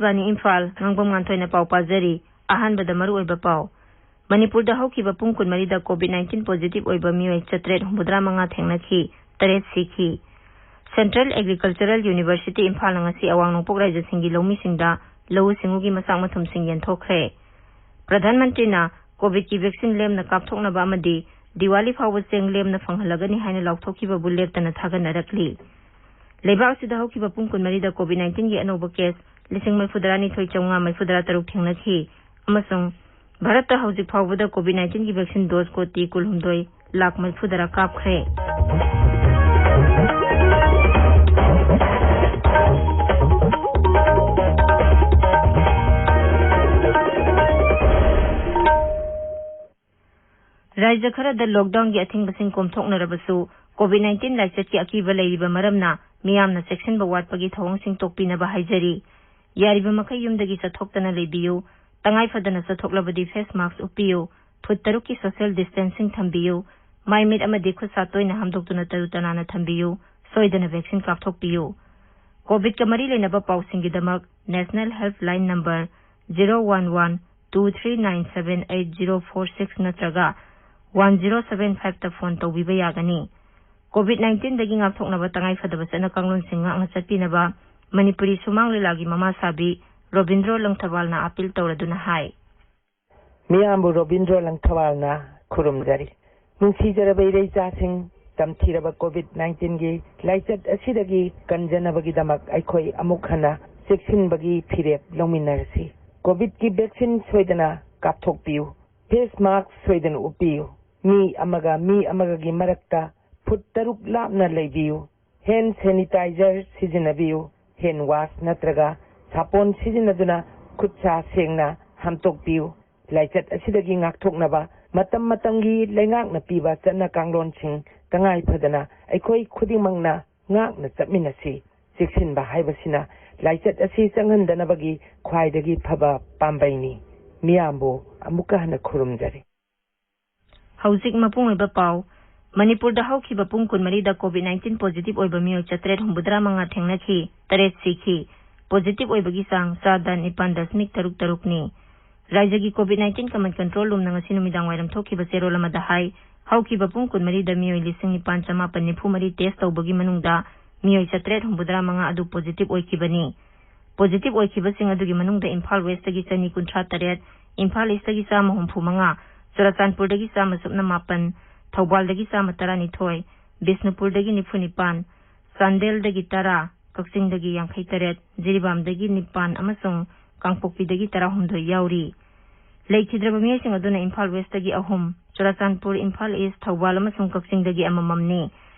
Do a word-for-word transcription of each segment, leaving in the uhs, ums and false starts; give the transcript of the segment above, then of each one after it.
ꯏꯝꯐꯥꯜ, ꯉꯥꯡꯕꯝ ꯉꯥꯟꯊꯣꯏꯅ ꯄꯥꯎ ꯄꯥꯖꯔꯤ꯫ ꯑꯍꯥꯟꯕꯗ ꯃꯔꯨꯑꯣꯏꯕ ꯄꯥꯎ꯫ ꯃꯅꯤꯄꯨꯔꯗ ꯍꯧꯈꯤꯕ ꯄꯨꯡ ꯀꯨꯟꯃꯔꯤꯗ COVID nineteen positive ꯑꯣꯏꯕ ꯃꯤꯑꯣꯏ ꯆꯥꯇ꯭ꯔꯦꯠ ꯍꯨꯝꯐꯨꯇꯔꯥ ꯃꯉꯥ ꯊꯦꯡꯅꯈꯤ, ꯇꯔꯦꯠ ꯁꯤꯈꯤ꯫ Central Agricultural University ꯏꯝꯐꯥꯜꯅ ꯉꯁꯤ ꯑꯋꯥꯡ ꯅꯣꯡꯄꯣꯛ ꯔꯥꯏꯖ꯭ꯌꯁꯤꯡꯒꯤ ꯂꯧꯃꯤꯁꯤꯡꯗ ꯂꯧꯎ ꯁꯤꯡꯎꯒꯤ ꯃꯆꯥꯛ ꯃꯊꯨꯝꯁꯤꯡ ꯌꯦꯟꯊꯣꯛꯈ꯭ꯔꯦ꯫ ꯄ꯭ꯔꯙꯥꯟ ꯃꯟꯇ꯭ꯔꯤꯅ COVIDꯀꯤ vaccine ꯂꯦꯝꯅ ꯀꯥꯞꯊꯣꯛꯅꯕ ꯑꯃꯗꯤ ꯗꯤꯋꯥꯂꯤ ꯐꯥꯎꯕ ꯆꯦꯡ ꯂꯦꯝꯅ ꯐꯪꯍꯜꯂꯒꯅꯤ ꯍꯥꯏꯅ ꯂꯥꯎꯊꯣꯛꯈꯤꯕꯕꯨ ꯂꯦꯞꯇꯅ ꯊꯥꯒꯠꯅꯔꯛꯂꯤ꯫ ꯂꯩꯕꯥꯛ ꯑꯁꯤꯗ ꯍꯧꯈꯤꯕ ꯄꯨꯡ ꯀꯨꯟꯃꯔꯤꯗ COVID nineteenꯒꯤ ꯑꯅꯧꯕ case ꯂꯤꯁꯤꯡ ꯃꯔꯤꯐꯨꯇꯔꯥꯅꯤꯊꯣꯏ ꯆꯥꯝꯃꯉꯥ ꯃꯔꯤꯐꯨꯇꯔꯥ ꯇꯔꯨꯛ ꯊꯦꯡꯅꯈꯤ ꯑꯃꯁꯨꯡ ꯚꯥꯔꯠꯇ ꯍꯧꯖꯤꯛ ꯐꯥꯎꯕꯗ COVID nineteenꯒꯤ vaccine dose ꯀꯣꯇꯤ ꯀꯨꯟꯍꯨꯝꯗꯣꯏ ꯂꯥꯈ ꯃꯔꯤꯐꯨꯇꯔꯥ ꯀꯥꯞꯈ꯭ꯔꯦ꯫ ꯔꯥꯖ꯭ꯌ ꯈꯔꯗ lockdownꯒꯤ ꯑꯊꯤꯡꯕꯁꯤꯡ ꯀꯣꯝꯊꯣꯛꯅꯔꯕꯁꯨ, COVID nineteen ꯂꯥꯏꯆꯠꯀꯤ ꯑꯀꯤꯕ ꯂꯩꯔꯤꯕ ꯃꯔꯝꯅ ꯃꯤꯌꯥꯝꯅ ꯆꯦꯛꯁꯤꯟꯕ ꯋꯥꯠꯄꯒꯤ ꯊꯧꯑꯣꯡꯁꯤꯡ ꯇꯣꯛꯄꯤꯅꯕ ꯍꯥꯏꯖꯔꯤ꯫ ꯌꯥꯔꯤꯕ ꯃꯈꯩ ꯌꯨꯝꯗꯒꯤ ꯆꯠꯊꯣꯛꯇꯅ ꯂꯩꯕꯤꯌꯨ꯫ ꯇꯉꯥꯏ ꯐꯗꯅ ꯆꯠꯊꯣꯛꯂꯕꯗꯤ face mask ꯎꯞꯄꯤꯌꯨ꯫ ꯐꯨꯠ ꯇꯔꯨꯛꯀꯤ social distancing ꯊꯝꯕꯤꯌꯨ꯫ ꯃꯥꯏ ꯃꯤꯠ ꯑꯃꯗꯤ ꯈꯨꯠ ꯁꯥ ꯇꯣꯏꯅ ꯍꯥꯝꯗꯣꯛꯇꯨꯅ ꯇꯔꯨ ꯇꯅꯥꯟꯅ ꯊꯝꯕꯤꯌꯨ꯫ ꯁꯣꯏꯗꯅ vaccine ꯀꯥꯞꯊꯣꯛꯄꯤꯌꯨ꯫ COVIDꯀ ꯃꯔꯤ ꯂꯩꯅꯕ ꯄꯥꯎꯁꯤꯡꯒꯤꯗꯃꯛ National Helpline number zero one one two three nine seven eight zero four six ꯅꯠꯇ꯭ꯔꯒ one zero seven fiveꯇ phone ꯇꯧꯕꯤꯕ ꯌꯥꯒꯅꯤ꯫ COVID nineteenꯗꯒꯤ ꯉꯥꯛꯊꯣꯛꯅꯕ ꯇꯉꯥꯏꯐꯗꯕ ꯆꯠꯅ ꯀꯥꯡꯂꯣꯟꯁꯤꯡ ꯉꯥꯛꯅ ꯆꯠꯄꯤꯅꯕ ꯃꯅꯤꯄꯨꯔꯤ ꯁꯨꯃꯥꯡ ꯂꯤꯂꯥꯒꯤ ꯃꯃꯥꯁꯥꯕꯤ ꯔꯣꯕꯤꯟꯗ꯭ꯔꯣ ꯂꯪꯊꯕꯥꯜꯅ appeal ꯇꯧꯔꯗꯨꯅ ꯍꯥꯏ꯫ ꯃꯤꯌꯥꯝꯕꯨ ꯔꯣꯕꯤꯟꯗ꯭ꯔꯣ ꯂꯪꯊꯕꯥꯜꯅ ꯈꯨꯔꯨꯝꯖꯔꯤ꯫ ꯅꯨꯡꯁꯤꯖꯔꯕ ꯏꯔꯩꯆꯥꯁꯤꯡ, ꯇꯝꯊꯤꯔꯕ COVID nineteenꯒꯤ ꯂꯥꯏꯆꯠ ꯑꯁꯤꯗꯒꯤ ꯀꯟꯖꯅꯕꯒꯤꯗꯃꯛ ꯑꯩꯈꯣꯏ ꯑꯃꯨꯛ ꯍꯟꯅ ꯆꯦꯛꯁꯤꯟꯕꯒꯤ ꯐꯤꯔꯦꯞ ꯂꯧꯃꯤꯟꯅꯔꯁꯤ꯫ COVIDꯀꯤ vaccine ꯁꯣꯏꯗꯅ ꯀꯥꯞꯊꯣꯛꯄꯤꯌꯨ꯫ Face mask ꯁꯣꯏꯗꯅ ꯎꯞꯄꯤꯌꯨ꯫ ꯃꯤ ꯑꯃꯒ ꯃꯤ ꯑꯃꯒꯒꯤ ꯃꯔꯛꯇ ꯐꯨꯠ ꯇꯔꯨꯛ ꯂꯥꯞꯅ ꯂꯩꯕꯤꯌꯨ꯫ Hand sanitizer ꯁꯤꯖꯤꯟꯅꯕꯤꯌꯨ꯫ Hand wash ꯅꯠꯇ꯭ꯔꯒ ꯁꯥꯄꯣꯟ ꯁꯤꯖꯤꯟꯅꯗꯨꯅ ꯈꯨꯠ ꯁꯥ ꯁꯦꯡꯅ ꯍꯥꯝꯇꯣꯛꯄꯤꯌꯨ꯫ ꯂꯥꯏꯆꯠ ꯑꯁꯤꯗꯒꯤ ꯉꯥꯛꯊꯣꯛꯅꯕ ꯃꯇꯝ ꯃꯇꯝꯒꯤ ꯂꯩꯉꯥꯛꯅ ꯄꯤꯕ ꯆꯠꯅ ꯀꯥꯡꯂꯣꯟꯁꯤꯡ ꯇꯉꯥꯏ ꯐꯗꯅ ꯑꯩꯈꯣꯏ ꯈꯨꯗꯤꯡꯃꯛꯅ ꯉꯥꯛꯅ ꯆꯠꯃꯤꯟꯅꯁꯤ꯫ ꯆꯦꯛꯁꯤꯟꯕ ꯍꯥꯏꯕꯁꯤꯅ ꯂꯥꯏꯆꯠ ꯑꯁꯤ ꯆꯪꯍꯟꯗꯅꯕꯒꯤ ꯈ꯭ꯋꯥꯏꯗꯒꯤ ꯐꯕ ꯄꯥꯝꯕꯩꯅꯤ꯫ ꯃꯤꯌꯥꯝꯕꯨ ꯑꯃꯨꯛꯀ ꯍꯟꯅ ꯈꯨꯔꯨꯝꯖꯔꯤ꯫ ꯍꯧꯖꯤꯛ ꯃꯄꯨꯡ ꯑꯣꯏꯕ ꯄꯥꯎ꯫ ꯃꯅꯤꯄꯨꯔꯗ ꯍꯧꯈꯤꯕ ꯄꯨꯡ ꯀꯨꯟꯃꯔꯤꯗ COVID nineteen positive ꯑꯣꯏꯕ ꯃꯤꯑꯣꯏ ꯆꯥꯇ꯭ꯔꯦꯠ ꯍꯨꯝꯐꯨꯇꯔꯥ ꯃꯉꯥ ꯊꯦꯡꯅꯈꯤ, ꯇꯔꯦꯠ ꯁꯤꯈꯤ꯫ ꯄꯣꯖꯤꯇꯤꯚ ꯑꯣꯏꯕꯒꯤ ꯆꯥꯡ ꯆꯥꯗ ꯅꯤꯄꯥꯟ ꯗꯁꯃꯤꯛ ꯇꯔꯨꯛ ꯇꯔꯨꯛꯅꯤ꯫ ꯔꯥꯖ꯭ꯌꯒꯤ ꯀꯣꯚꯤꯗ ꯅꯥꯏꯟꯇꯤꯟ ꯀꯃꯟ ꯀꯟꯇ꯭ꯔꯣꯜ ꯔꯨꯝꯅ ꯉꯁꯤ ꯅꯨꯃꯤꯗꯥꯡ ꯋꯥꯏꯔꯝ ꯊꯣꯛꯈꯤꯕ ꯆꯦꯔꯣꯜ ꯑꯃꯗ ꯍꯥꯏ, ꯍꯧꯈꯤꯕ ꯄꯨꯡ ꯀꯨꯟꯃꯔꯤꯗ ꯃꯤꯑꯣꯏ ꯂꯤꯁꯤꯡ ꯅꯤꯄꯥꯟ ꯆꯃꯥꯄꯟ ꯅꯤꯐꯨ ꯃꯔꯤ ꯇꯦꯁ ꯇꯧꯕꯒꯤ ꯃꯅꯨꯡꯗ ꯃꯤꯑꯣꯏ ꯆꯥꯇ꯭ꯔꯦꯠ ꯍꯨꯝꯐꯨꯇꯔꯥ ꯃꯉꯥ ꯑꯗꯨ ꯄꯣꯖꯤꯇꯤꯚ ꯑꯣꯏꯈꯤꯕꯅꯤ꯫ ꯄꯣꯖꯤꯇꯤꯚ ꯑꯣꯏꯈꯤꯕꯁꯤꯡ ꯑꯗꯨꯒꯤ ꯃꯅꯨꯡꯗ ꯏꯝꯐꯥꯜ ꯋꯦꯁꯇꯒꯤ ꯆꯅꯤ ꯀꯨꯟꯊ꯭ꯔꯥ ꯇꯔꯦꯠ, ꯏꯝꯐꯥꯜ ꯏꯁꯇꯒꯤ ꯆꯥꯝꯃ ꯍꯨꯝꯐꯨ ꯃꯉꯥ, ꯆꯨꯔꯥꯆꯥꯟꯄꯨꯔꯗꯒꯤ ꯆꯥꯝꯃ ꯁꯨꯞꯅ ꯃꯥꯄꯟ, ꯊꯧꯕꯥꯜꯗꯒꯤ ꯆꯥꯝꯃ ꯇꯔꯥꯅꯤꯊꯣꯏ, ꯕꯤꯁꯅꯨꯄꯨꯔꯗꯒꯤ ꯅꯤꯐꯨ ꯅꯤꯄꯥꯟ, ꯆꯥꯟꯗꯦꯜꯗꯒꯤ ꯇꯔꯥ, ꯀꯛꯆꯤꯡꯗꯒꯤ ꯌꯥꯡꯈꯩ ꯇꯔꯦꯠ, ꯖꯤꯔꯤꯕꯥꯝꯗꯒꯤ ꯅꯤꯄꯥꯟ ꯑꯃꯁꯨꯡ ꯀꯥꯡꯄꯣꯛꯄꯤꯗꯒꯤ ꯇꯔꯥꯍꯨꯝꯗꯣꯏ ꯌꯥꯎꯔꯤ꯫ ꯂꯩꯈꯤꯗ꯭ꯔꯕ ꯃꯤꯑꯣꯏꯁꯤꯡ ꯑꯗꯨꯅ ꯏꯝꯐꯥꯜ ꯋꯦꯁꯇꯒꯤ ꯑꯍꯨꯝ, ꯆꯨꯔꯥꯆꯥꯟꯄꯨꯔ, ꯏꯝꯐꯥꯜ ꯏꯁ, ꯊꯧꯕꯥꯜ ꯑꯃꯁꯨꯡ ꯀꯛꯆꯤꯡꯗꯒꯤ ꯑꯃꯃꯝꯅꯤ꯫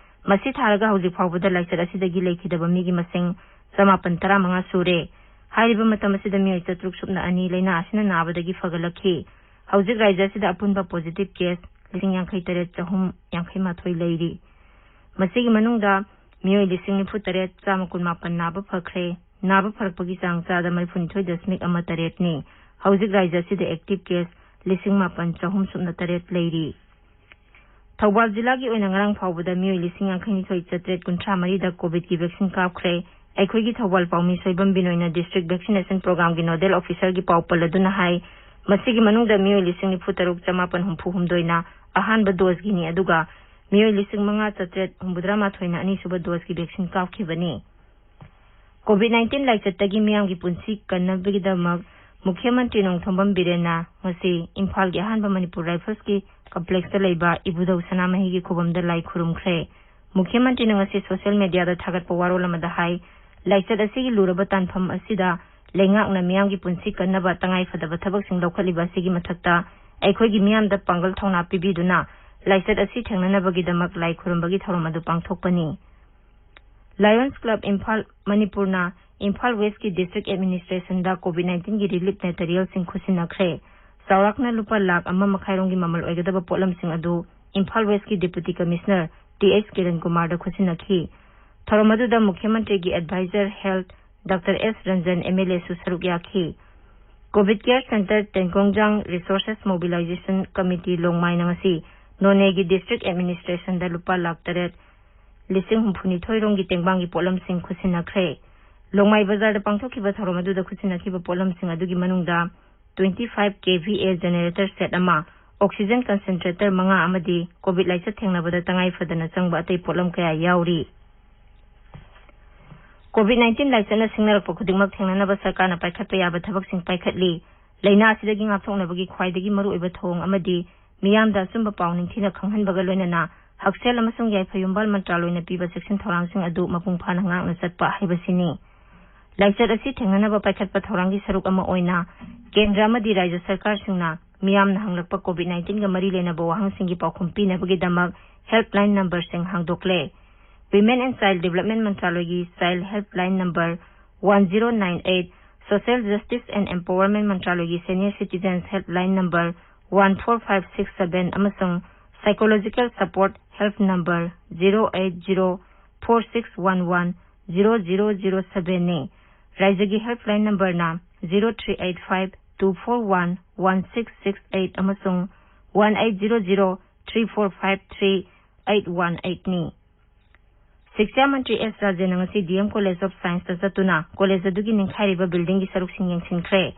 ꯃꯁꯤ ꯊꯥꯔꯒ ꯍꯧꯖꯤꯛ ꯐꯥꯎꯕꯗ ꯂꯥꯏꯆꯠ ꯑꯁꯤꯗꯒꯤ ꯂꯩꯈꯤꯗꯕ ꯃꯤꯒꯤ ꯃꯁꯤꯡ ꯆꯃꯥꯄꯟ ꯇꯔꯥꯃꯉꯥ ꯁꯨꯔꯦ꯫ ꯍꯥꯏꯔꯤꯕ ꯃꯇꯝ ꯑꯁꯤꯗ ꯃꯤꯑꯣꯏ ꯆꯥꯇ꯭ꯔꯨꯛ ꯁꯨꯞꯅ ꯑꯅꯤ ꯂꯥꯏꯅꯥ ꯑꯁꯤꯅ ꯅꯥꯕꯗꯒꯤ ꯐꯒꯠꯂꯛꯈꯤ꯫ ꯍꯧꯖꯤꯛ ꯔꯥꯖ꯭ꯌ ꯑꯁꯤꯗ ꯑꯄꯨꯟꯕ ꯄꯣꯖꯤꯇꯤꯚ ꯀꯦꯁ ꯂꯤꯁꯤꯡ ꯌꯥꯡꯈꯩ ꯇꯔꯦꯠ ꯆꯍꯨꯝ ꯌꯥꯡꯈꯩ ꯃꯥꯊꯣꯏ ꯂꯩꯔꯤ꯫ ꯃꯁꯤꯒꯤ ꯃꯅꯨꯡꯗ ꯃꯤꯑꯣꯏ ꯂꯤꯁꯤꯡ ꯅꯤꯐꯨ ꯇꯔꯦꯠ ꯆꯥꯝꯃ ꯀꯨꯟꯃꯥꯄꯟ ꯅꯥꯕ ꯐꯈ꯭ꯔꯦ꯫ ꯅꯥꯕ ꯐꯔꯛꯄꯒꯤ ꯆꯥꯡ ꯆꯥꯗ ꯃꯔꯤꯐꯨꯅꯤꯊꯣꯏ ꯗꯁꯃꯤꯛ ꯑꯃ ꯇꯔꯦꯠꯅꯤ꯫ ꯍꯧꯖꯤꯛ ꯔꯥꯖ꯭ꯌ ꯑꯁꯤꯗ ꯑꯦꯛꯇꯤꯚ ꯀꯦꯁ ꯂꯤꯁꯤꯡ ꯃꯥꯄꯟ ꯆꯍꯨꯝ ꯁꯨꯞꯅ ꯇꯔꯦꯠ ꯂꯩꯔꯤ꯫ ꯊꯧꯕꯥꯜ ꯖꯤꯂꯥꯒꯤ ꯑꯣꯏꯅ ꯉꯔꯥꯡ ꯐꯥꯎꯕꯗ ꯃꯤꯑꯣꯏ ꯂꯤꯁꯤꯡ ꯌꯥꯡꯈꯩꯅꯤꯊꯣꯏ ꯆꯥꯇ꯭ꯔꯦꯠ ꯀꯨꯟꯊ꯭ꯔꯥ ꯃꯔꯤꯗ ꯀꯣꯚꯤꯗꯀꯤ ꯚꯦꯛꯁꯤꯟ ꯀꯥꯞꯈ꯭ꯔꯦ꯫ ꯑꯩꯈꯣꯏꯒꯤ Thoubal ꯄꯥꯎꯃꯤ Soibam ꯕꯤꯅꯣꯏꯅ district vaccination ꯄ꯭ꯔꯣꯒ꯭ꯔꯥꯝꯒꯤ nodal ꯑꯣꯐꯤꯁꯔꯒꯤ ꯄꯥꯎ ꯄꯜꯂꯗꯨꯅ ꯍꯥꯏ, ꯃꯁꯤꯒꯤ ꯃꯅꯨꯡꯗ ꯃꯤꯑꯣꯏ ꯂꯤꯁꯤꯡ ꯅꯤꯐꯨ ꯇꯔꯨꯛ ꯆꯃꯥꯄꯟ ꯍꯨꯝꯐꯨ ꯍꯨꯝꯗꯣꯏꯅ ꯑꯍꯥꯟꯕ ꯗꯣꯁꯀꯤꯅꯤ, ꯑꯗꯨꯒ ꯃꯤꯑꯣꯏ ꯂꯤꯁꯤꯡ ꯃꯉꯥ ꯆꯥꯇ꯭ꯔꯦꯠ ꯍꯨꯝꯐꯨꯇꯔꯥ ꯃꯥꯊꯣꯏꯅ ꯑꯅꯤꯁꯨꯕ ꯗꯣꯁꯀꯤ ꯚꯦꯛꯁꯤꯟ ꯀꯥꯞꯈꯤꯕꯅꯤ꯫ ꯀꯣꯚꯤꯗ ꯅꯥꯏꯟꯇꯤꯟ ꯂꯥꯏꯆꯠꯇꯒꯤ ꯃꯤꯌꯥꯝꯒꯤ ꯄꯨꯟꯁꯤ ꯀꯟꯅꯕꯒꯤꯗꯃꯛ ꯃꯨꯈ꯭ꯌ ꯃꯟꯇ꯭ꯔꯤ ꯅꯣꯡꯊꯣꯝꯕꯝ ꯕꯤꯔꯦꯟꯅ ꯉꯁꯤ ꯏꯝꯐꯥꯜꯒꯤ ꯑꯍꯥꯟꯕ ꯃꯅꯤꯄꯨꯔ ꯔꯥꯏꯐꯜꯁꯀꯤ ꯀꯝꯄ꯭ꯂꯦꯛꯁꯇ ꯂꯩꯕ ꯏꯕꯨꯙꯧ ꯁꯅꯥꯃꯍꯤꯒꯤ ꯈꯨꯕꯝꯗ ꯂꯥꯏ ꯈꯨꯔꯨꯝꯈ꯭ꯔꯦ꯫ ꯃꯨꯈ꯭ꯌ ꯃꯟꯇ꯭ꯔꯤꯅ ꯉꯁꯤ ꯁꯣꯁꯤꯌꯦꯜ ꯃꯦꯗꯤꯌꯥꯗ ꯊꯥꯒꯠꯄ ꯋꯥꯔꯣꯜ ꯑꯃꯗ ꯍꯥꯏ, ꯂꯥꯏꯆꯠ ꯑꯁꯤꯒꯤ ꯂꯨꯔꯕ ꯇꯥꯟꯐꯝ ꯑꯁꯤꯗ ꯂꯩꯉꯥꯛꯅ ꯃꯤꯌꯥꯝꯒꯤ ꯄꯨꯟꯁꯤ ꯀꯟꯅꯕ ꯇꯉꯥꯏꯐꯗꯕ ꯊꯕꯛꯁꯤꯡ ꯂꯧꯈꯠꯂꯤꯕ ꯑꯁꯤꯒꯤ ꯃꯊꯛꯇ ꯑꯩꯈꯣꯏꯒꯤ ꯃꯤꯌꯥꯝꯗ ꯄꯥꯡꯒꯜ ꯊꯧꯅꯥ ꯄꯤꯕꯤꯗꯨꯅ ꯂꯥꯏꯆꯠ ꯑꯁꯤ ꯊꯦꯡꯅꯅꯕꯒꯤꯗꯃꯛ ꯂꯥꯏ ꯈꯨꯔꯨꯝꯕꯒꯤ ꯊꯧꯔꯝ ꯑꯗꯨ ꯄꯥꯡꯊꯣꯛꯄꯅꯤ꯫ ꯂꯥꯌꯣꯟꯁ ꯀ꯭ꯂꯕ ꯏꯝꯐꯥꯜ, ꯃꯅꯤꯄꯨꯔꯅ ꯏꯝꯐꯥꯜ ꯋꯦꯁꯀꯤ ꯗꯤꯁꯇ꯭ꯔꯤꯛ ꯑꯦꯗꯃꯤꯅꯤꯁꯇ꯭ꯔꯦꯁꯟꯗ ꯀꯣꯚꯤꯗ ꯅꯥꯏꯟꯇꯤꯟꯒꯤ ꯔꯤꯂꯤꯐ ꯃꯦꯇꯔꯤꯌꯦꯜꯁꯤꯡ ꯈꯨꯠꯁꯤꯟꯅꯈ꯭ꯔꯦ꯫ ꯆꯥꯎꯔꯥꯛꯅ ꯂꯨꯄꯥ ꯂꯥꯈ ꯑꯃ ꯃꯈꯥꯏꯔꯣꯝꯒꯤ ꯃꯃꯜ ꯑꯣꯏꯒꯗꯕ ꯄꯣꯠꯂꯝꯁꯤꯡ ꯑꯗꯨ ꯏꯝꯐꯥꯜ ꯋꯦꯁꯀꯤ deputy commissioner T H Kiran ꯀꯨꯃꯥꯔꯗ ꯈꯨꯠꯁꯤꯟꯅꯈꯤ꯫ ꯊꯧꯔꯝ ꯑꯗꯨꯗ ꯃꯨꯈ꯭ꯌ ꯃꯟꯇ꯭ꯔꯤꯒꯤ adviser health doctor S Ranjan M L ꯑꯦꯁꯨ ꯁꯔꯨꯛ ꯌꯥꯈꯤ꯫ ꯀꯣꯚꯤꯗ ꯀꯦꯌꯔ ꯁꯦꯟꯇꯔ ꯇꯦꯡꯒꯣꯡꯖꯥꯡ ꯔꯤꯁꯣꯔꯁꯦꯁ ꯃꯣꯕꯤꯂꯥꯏꯖꯦꯁꯟ ꯀꯃꯤꯇꯤ ꯂꯣꯡꯃꯥꯏꯅ ꯉꯁꯤ ꯅꯣꯅꯦꯒꯤ ꯗꯤꯁꯇ꯭ꯔꯤꯛ ꯑꯦꯗꯃꯤꯅꯤꯁꯇ꯭ꯔꯦꯁꯟꯗ ꯂꯨꯄꯥ ꯂꯥꯈ ꯇꯔꯦꯠ ꯂꯤꯁꯤꯡ ꯍꯨꯝꯐꯨꯅꯤꯊꯣꯏ ꯔꯣꯝꯒꯤ ꯇꯦꯡꯕꯥꯡꯒꯤ ꯄꯣꯠꯂꯝꯁꯤꯡ ꯈꯨꯠꯁꯤꯟꯅꯈ꯭ꯔꯦ꯫ ꯂꯣꯡꯃꯥꯏ ꯕꯖꯥꯔꯗ ꯄꯥꯡꯊꯣꯛꯈꯤꯕ ꯊꯧꯔꯝ ꯑꯗꯨꯗ ꯈꯨꯠꯁꯤꯟꯅꯈꯤꯕ ꯄꯣꯠꯂꯝꯁꯤꯡ ꯑꯗꯨꯒꯤ ꯃꯅꯨꯡꯗ twenty five K V A generator set ꯑꯃ, oxygen concentrator ꯃꯉꯥ ꯑꯃꯗꯤ COVID ꯂꯥꯏꯆꯠ ꯊꯦꯡꯅꯕꯗ ꯇꯉꯥꯏ ꯐꯗꯅ ꯆꯪꯕ ꯑꯇꯩ ꯄꯣꯠꯂꯝ ꯀꯌꯥ ꯌꯥꯎꯔꯤ꯫ COVID nineteen ꯂꯥꯏꯆꯠꯅ ꯁꯤꯡꯅꯔꯛꯄ ꯈꯨꯗꯤꯡꯃꯛ ꯊꯦꯡꯅꯅꯕ ꯁꯔꯀꯥꯔꯅ ꯄꯥꯏꯈꯠꯄ ꯌꯥꯕ ꯊꯕꯛꯁꯤꯡ ꯄꯥꯏꯈꯠꯂꯤ꯫ ꯂꯥꯏꯅꯥ ꯑꯁꯤꯗꯒꯤ ꯉꯥꯛꯊꯣꯛꯅꯕꯒꯤ ꯈ꯭ꯋꯥꯏꯗꯒꯤ ꯃꯔꯨꯑꯣꯏꯕ ꯊꯧꯑꯣꯡ ꯑꯃꯗꯤ ꯃꯤꯌꯥꯝꯗ ꯑꯆꯨꯝꯕ ꯄꯥꯎ ꯅꯤꯡꯊꯤꯅ ꯈꯪꯍꯟꯕꯒ ꯂꯣꯏꯅꯅ ꯍꯛꯁꯦꯜ ꯑꯃꯁꯨꯡ ꯌꯥꯏꯐ ꯌꯨꯝꯕꯥꯜ ꯃꯟꯇ꯭ꯔꯥꯂꯣꯏꯅ ꯄꯤꯕ ꯆꯦꯛꯁꯤꯟ ꯊꯧꯔꯥꯡꯁꯤꯡ ꯑꯗꯨ ꯃꯄꯨꯡ ꯐꯥꯅ ꯉꯥꯛꯅ ꯆꯠꯄ ꯍꯥꯏꯕꯁꯤꯅꯤ꯫ ꯂꯥꯏꯆꯠ ꯑꯁꯤ ꯊꯦꯡꯅꯅꯕ ꯄꯥꯏꯈꯠꯄ ꯊꯧꯔꯥꯡꯒꯤ ꯁꯔꯨꯛ ꯑꯃ ꯑꯣꯏꯅ ꯀꯦꯟꯗ꯭ꯔ ꯑꯃꯗꯤ ꯔꯥꯖ꯭ꯌ ꯁꯔꯀꯥꯔꯁꯤꯡꯅ ꯃꯤꯌꯥꯝꯅ ꯍꯪꯂꯛꯄ COVID nineteen ꯒ ꯃꯔꯤ ꯂꯩꯅꯕ ꯋꯥꯍꯪꯁꯤꯡꯒꯤ ꯄꯥꯎꯈꯨꯝ ꯄꯤꯅꯕꯒꯤꯗꯃꯛ helpline number ꯁꯤꯡ ꯍꯥꯡꯗꯣꯛꯂꯦ꯫ Women and Child Development ꯃꯟꯇ꯭ꯔꯥꯂꯣꯏꯒꯤ Child Helpline Number one zero nine eight, Social Justice and Empowerment ꯃꯟꯇ꯭ꯔꯥꯂꯣꯏꯒꯤ Senior Citizens Helpline Number one four five six seven ꯑꯃꯁꯨꯡ Psychological Support Help Number zero eight zero four six one one zero zero zero seven ꯅꯤ꯫ ꯔꯥꯏꯖ꯭ꯌꯒꯤ helpline number ꯅ zero three eight five two four one one six six eight ꯑꯃꯁꯨꯡ one eight zero zero three four five three eight one eight ꯅꯤ꯫ ꯁꯤꯛꯁꯥ ꯃꯟꯇ꯭ꯔꯤ ꯑꯦꯁ ꯔꯥꯖꯦꯟꯅ ꯉꯁꯤ D M College of Science ꯇ ꯆꯠꯇꯨꯅ college ꯑꯗꯨꯒꯤ ꯅꯤꯡꯈꯥꯏꯔꯤꯕ building ꯒꯤ ꯁꯔꯨꯛꯁꯤꯡ ꯌꯦꯡꯁꯤꯟꯈ꯭ꯔꯦ꯫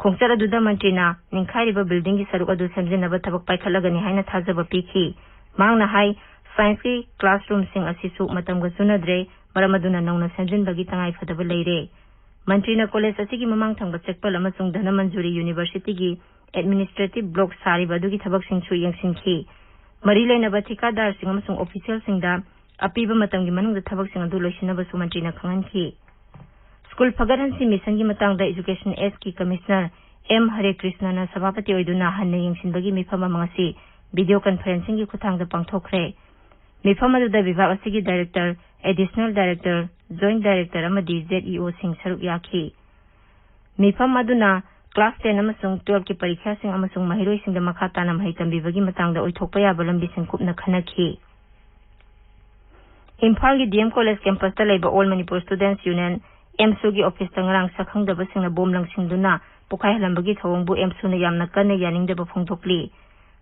ꯈꯣꯡꯆꯠ ꯑꯗꯨꯗ ꯃꯟꯇ꯭ꯔꯤꯅ ꯅꯤꯡꯈꯥꯏꯔꯤꯕ building ꯒꯤ ꯁꯔꯨꯛ ꯑꯗꯨ ꯁꯦꯝꯖꯤꯟꯅꯕ ꯊꯕꯛ ꯄꯥꯏꯈꯠꯂꯒꯅꯤ ꯍꯥꯏꯅ ꯊꯥꯖꯕ ꯄꯤꯈꯤ꯫ ꯃꯍꯥꯛꯅ ꯍꯥꯏ, science ꯀꯤ classroom ꯁꯤꯡ ꯑꯁꯤꯁꯨ ꯃꯇꯝꯒ ꯆꯨꯅꯗ꯭ꯔꯦ, ꯃꯔꯝ ꯑꯗꯨꯅ ꯅꯧꯅ ꯁꯦꯝꯖꯤꯟꯕꯒꯤ ꯇꯉꯥꯏꯐꯗꯕ ꯂꯩꯔꯦ꯫ ꯃꯟꯇ꯭ꯔꯤꯅ college ꯑꯁꯤꯒꯤ ꯃꯃꯥꯡ ꯊꯪꯕ ꯆꯦꯛꯄꯜ ꯑꯃꯁꯨꯡ ꯙꯅꯃꯟꯖꯨꯔꯤ University ꯒꯤ administrative block ꯁꯥꯔꯤꯕ ꯑꯗꯨꯒꯤ ꯊꯕꯛꯁꯤꯡꯁꯨ ꯌꯦꯡꯁꯤꯟꯈꯤ꯫ ꯃꯔꯤ ꯂꯩꯅꯕ ꯊꯤꯀꯥꯗꯥꯔꯁꯤꯡ ꯑꯃꯁꯨꯡ official ꯁꯤꯡꯗ ꯑꯄꯤꯕ ꯃꯇꯝꯒꯤ ꯃꯅꯨꯡꯗ ꯊꯕꯛꯁꯤꯡ ꯑꯗꯨ ꯂꯣꯏꯁꯤꯟꯅꯕꯁꯨ ꯃꯟꯇ꯭ꯔꯤꯅ ꯈꯪꯍꯟꯈꯤ꯫ School ꯐꯒꯠꯍꯟꯁꯤ mission ꯒꯤ ꯃꯇꯥꯡꯗ Education S ꯀꯤ Commissioner M ꯍꯔꯦꯀ꯭ꯔꯤꯁꯅꯅ ꯁꯚꯥꯄꯇꯤ ꯑꯣꯏꯗꯨꯅ ꯍꯟꯅ ꯌꯦꯡꯁꯤꯟꯕꯒꯤ ꯃꯤꯐꯝ ꯑꯃ ꯉꯁꯤ video conferencing ꯒꯤ ꯈꯨꯠꯊꯥꯡꯗ ꯄꯥꯡꯊꯣꯛꯈ꯭ꯔꯦ꯫ ꯃꯤꯐꯝ ꯑꯗꯨꯗ ꯚꯤꯚꯥꯒ ꯑꯁꯤꯒꯤ director, additional director, joint director ꯑꯃꯗꯤ Z E O ꯁꯤꯡ ꯁꯔꯨꯛ ꯌꯥꯈꯤ꯫ ꯃꯤꯐꯝ ꯑꯗꯨꯅ class ten ꯑꯃꯁꯨꯡ twelve ꯀꯤ ꯄꯔꯤꯈ꯭ꯌꯥꯁꯤꯡ ꯑꯃꯁꯨꯡ ꯃꯍꯩꯔꯣꯏꯁꯤꯡꯗ ꯃꯈꯥ ꯇꯥꯅ ꯃꯍꯩ ꯇꯝꯕꯤꯕꯒꯤ ꯃꯇꯥꯡꯗ ꯑꯣꯏꯊꯣꯛꯄ ꯌꯥꯕ ꯂꯝꯕꯤꯁꯤꯡ ꯀꯨꯞꯅ ꯈꯟꯅꯈꯤ꯫ ꯏꯝꯐꯥꯜꯒꯤ D M College campus ꯇ ꯂꯩꯕ All Manipur Students Union, AMSU ꯒꯤ office ꯇ ꯉꯔꯥꯡ ꯁꯛꯈꯪꯗꯕꯁꯤꯡꯅ bomb ꯂꯪꯁꯤꯟꯗꯨꯅ ꯄꯣꯈꯥꯏꯍꯜꯂꯝꯕꯒꯤ ꯊꯧꯑꯣꯡꯕꯨ AMSU ꯅ ꯌꯥꯝꯅ ꯀꯟꯅ ꯌꯥꯅꯤꯡꯗꯕ ꯐꯣꯡꯗꯣꯛꯂꯤ꯫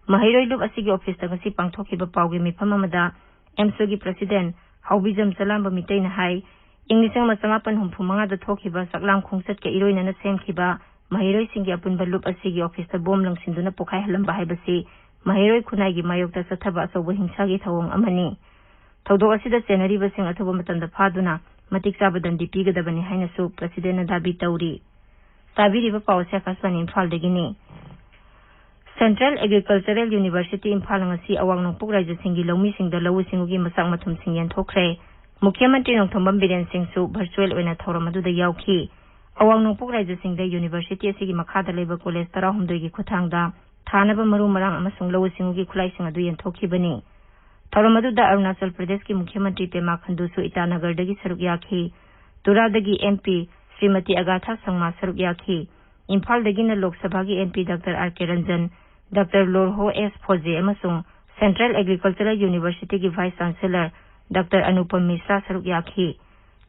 ꯃꯍꯩꯔꯣꯏ ꯂꯨꯞ ꯑꯁꯤꯒꯤ office ꯇ ꯉꯁꯤ ꯄꯥꯡꯊꯣꯛꯈꯤꯕ ꯄꯥꯎꯒꯤ ꯃꯤꯐꯝ ꯑꯃꯗ AMSU ꯒꯤ president ꯍꯥꯎꯕꯤꯖꯝ ꯆꯂꯥꯝꯕ ꯃꯤꯇꯩꯅ ꯍꯥꯏ, ꯏꯪ ꯂꯤꯁꯤꯡ ꯑꯃ ꯆꯃꯥꯄꯟ ꯍꯨꯝꯐꯨ ꯃꯉꯥꯗ ꯊꯣꯛꯈꯤꯕ ꯆꯥꯛꯂꯥꯝ ꯈꯣꯡꯆꯠꯀ ꯏꯔꯣꯏꯅꯅ ꯁꯦꯝꯈꯤꯕ ꯃꯍꯩꯔꯣꯏꯁꯤꯡꯒꯤ ꯑꯄꯨꯟꯕ ꯂꯨꯞ ꯑꯁꯤꯒꯤ ꯑꯣꯐꯤꯁꯇ ꯕꯣꯝ ꯂꯪꯁꯤꯟꯗꯨꯅ ꯄꯣꯈꯥꯏꯍꯜꯂꯝꯕ ꯍꯥꯏꯕꯁꯤ ꯃꯍꯩꯔꯣꯏ ꯈꯨꯟꯅꯥꯏꯒꯤ ꯃꯥꯌꯣꯛꯇ ꯆꯠꯊꯕ ꯑꯆꯧꯕ ꯍꯤꯡꯁꯥꯒꯤ ꯊꯧꯑꯣꯡ ꯑꯃꯅꯤ꯫ ꯊꯧꯗꯣꯛ ꯑꯁꯤꯗ ꯆꯦꯟꯅꯔꯤꯕꯁꯤꯡ ꯑꯊꯨꯕ ꯃꯇꯝꯗ ꯐꯥꯗꯨꯅ ꯃꯇꯤꯛ ꯆꯥꯕ ꯗꯟꯗꯤ ꯄꯤꯒꯗꯕꯅꯤ ꯍꯥꯏꯅꯁꯨ ꯄ꯭ꯔꯁꯤꯗꯦꯟꯅ ꯗꯥꯕꯤ ꯇꯧꯔꯤ꯫ ꯇꯥꯕꯤꯔꯤꯕ ꯄꯥꯎ ꯑꯁꯤ ꯑꯀꯥꯁꯕꯥꯅꯤ ꯏꯝꯐꯥꯜꯗꯒꯤꯅꯤ꯫ ꯁꯦꯟꯇ꯭ꯔꯦꯜ ꯑꯦꯒ꯭ꯔꯤꯀꯜꯆꯔꯦꯜ ꯌꯨꯅꯤꯚꯔꯁꯤꯇꯤ ꯏꯝꯐꯥꯜ ꯉꯁꯤ ꯑꯋꯥꯡ ꯅꯣꯡꯄꯣꯛ ꯔꯥꯏꯖ꯭ꯌꯁꯤꯡꯒꯤ ꯂꯧꯃꯤꯁꯤꯡꯗ ꯂꯧꯎ ꯁꯤꯡꯎꯒꯤ ꯃꯆꯥꯛ ꯃꯊꯨꯝꯁꯤꯡ ꯌꯦꯟꯊꯣꯛꯈ꯭ꯔꯦ꯫ ꯃꯨꯈ꯭ꯌ ꯃꯟꯇ꯭ꯔꯤ ꯅꯣꯡꯊꯣꯝꯕꯝ ꯕꯤꯔꯦꯟ ꯁꯤꯡꯁꯨ ꯚꯔꯆꯨꯋꯦꯜ ꯑꯣꯏꯅ ꯊꯧꯔꯝ ꯑꯗꯨꯗ ꯌꯥꯎꯈꯤ꯫ ꯑꯋꯥꯡ ꯅꯣꯡꯄꯣꯛ ꯔꯥꯏꯖ꯭ꯌꯁꯤꯡꯗ ꯌꯨꯅꯤꯚꯔꯁꯤꯇꯤ ꯑꯁꯤꯒꯤ ꯃꯈꯥꯗ ꯂꯩꯕ ꯀꯣꯂꯦꯖ ꯇꯔꯥꯍꯨꯝꯗꯣꯏꯒꯤ ꯈꯨꯠꯊꯥꯡꯗ ꯊꯥꯅꯕ ꯃꯔꯨ ꯃꯔꯥꯡ ꯑꯃꯁꯨꯡ ꯂꯧꯎ ꯁꯤꯡꯎꯒꯤ ꯈꯨꯠꯂꯥꯏꯁꯤꯡ ꯑꯗꯨ ꯌꯦꯟꯊꯣꯛꯈꯤꯕꯅꯤ꯫ ꯊꯧꯔꯝ ꯑꯗꯨꯗ ꯑꯔꯨꯅꯥꯆꯜ ꯄ꯭ꯔꯗꯦꯁꯀꯤ ꯃꯨꯈ꯭ꯌ ꯃꯟꯇ꯭ꯔꯤ ꯄꯦꯃꯥ ꯈꯟꯗꯨꯁꯨ ꯏꯇꯥꯅꯒꯔꯗꯒꯤ ꯁꯔꯨꯛ ꯌꯥꯈꯤ꯫ ꯇꯨꯔꯥꯗꯒꯤ ꯑꯦꯝ ꯄꯤ ꯁ꯭ꯔꯤꯃꯇꯤ ꯑꯒꯥꯊꯥ ꯁꯪꯃꯥ ꯁꯔꯨꯛ ꯌꯥꯈꯤ꯫ ꯏꯝꯐꯥꯜꯗꯒꯤꯅ ꯂꯣꯛ ꯁꯚꯥꯒꯤ M P doctor R K Ranjan, doctor Lorho S Pfoze ꯑꯃꯁꯨꯡ ꯁꯦꯟꯇ꯭ꯔꯦꯜ ꯑꯦꯒ꯭ꯔꯤꯀꯜꯆꯔꯦꯜ ꯌꯨꯅꯤꯚꯔꯁꯤꯇꯤꯒꯤ vice chancellor doctor Anupam Mishra ꯁꯔꯨꯛ ꯌꯥꯈꯤ꯫